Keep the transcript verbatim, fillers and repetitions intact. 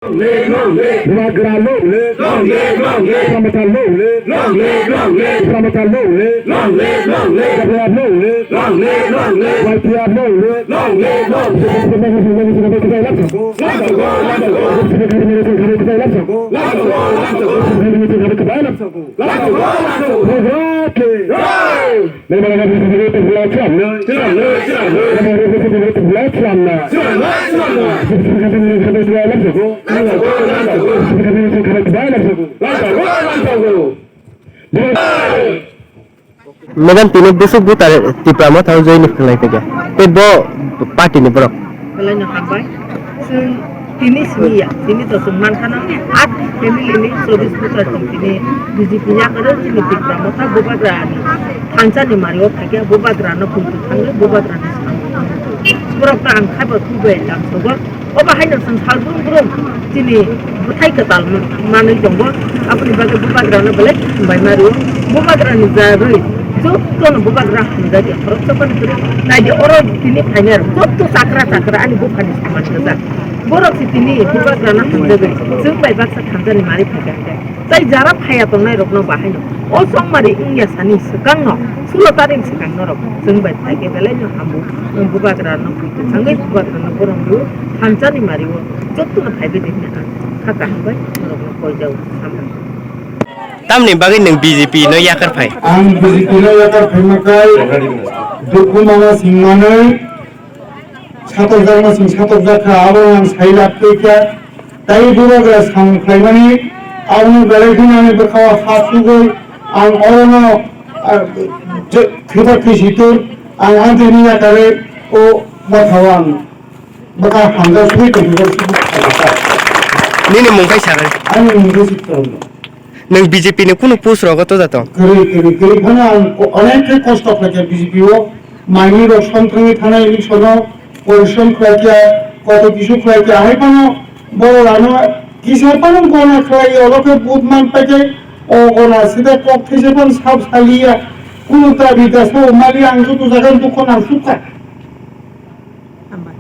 Bubagra long live! Long live, long live! Bubagra long live! Long live, long live! Bubagra long live! Long live, long live! Bubagra long live! Long live, long live! Y P F long live! Long live, long live! Lamsogo, lamsogo! Lamsogo, lamsogo! Lamsogo, lamsogo! Bubagra! Hey! Madam, tini busuk butar Tipra Motha o join ni phalai tongya. Tei bo party ni borok. Belai no hambai. Chwng tini simi ya, tini to chwng mankha no, at family ni chobbish bosor chwng tini B J P yakarwi chini Tipra Motha Bubagra ni thansa ni mari o thakya, Bubagra no phuitu thangwi, Bubagra ni samung tangwi. Borok ta ang khaibo thwibai lamsogo. Obo haino chwng sal brum brum chini bwthai kwtal manwi tongo. Aboni bagwi Bubagra no belai hambai ma rwo. Bubagra ni jarwi jotono Bubagra hamjak ya khoroksa phano kwrwi. Naidi oro tini phainai rok joto chakra chakra ani buphani samani kwchak. Borok se tini Bubagrano hamjagwi chwng bai baksa thansa ni mari phaikha hwnkhe. Tai jara phaiya tongnai rokno bahaino o chongmari wngya sani swkangno sulo taring swkang norok chwng bai phaikhe belaino hambu. Bubagrano phuitu thangwi Bubagrano borom rw thansa ni mari o jotono phaibai di hwnwi ang kha kaham bai norokno koijao hambai. Tamni bagwi nwng B J P no yakar phai? Ang B J P no yakar phaima kai dukhu mano singmanwi satokjakma sing satokjak kha, abo ang sai lab twi kha. Tai Bubagra samung khlaimani, aboni belai phano ani bwkhao ha sugwi ang orono, ah, je, thwiba thwisi tur ang amtwini yakarwi o bathao ang bwkha hamjak sugwi tongthokjak sugwi. Nini mung khai sakhe? Ani mung khai Chitrangno. Nwng B J P ni kunu post rogo toja tong? Kwrwi, kwrwi, kwrwi phano ang ko-, onek khe kosto khlaikha B J P o. Manwi rok songthangwi thanai election o porishrom khlaikha, koto kisu khlaikha, hai phano borok ano kisa phano gona khlai, oro khe vote man paikhe o gona sida kok thaisa phano sab saliya, kunu dabi dasa o mali ang joto jaga dukho nang sukha.